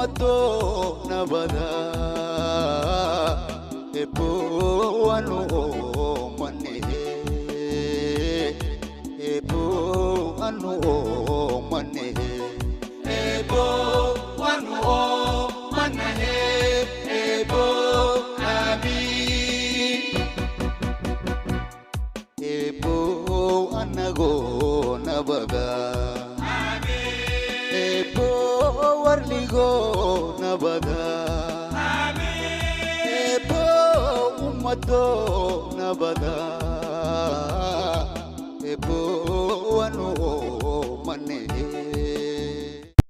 Ummado nabada, Ebo wanu oomane, Ebo anu oomane, Ebo wanu oomane, Ebo amiin. Ebo anagoo nabada, Ebo warligoo nabada, Ebo ummado nabada, Ebo wanu.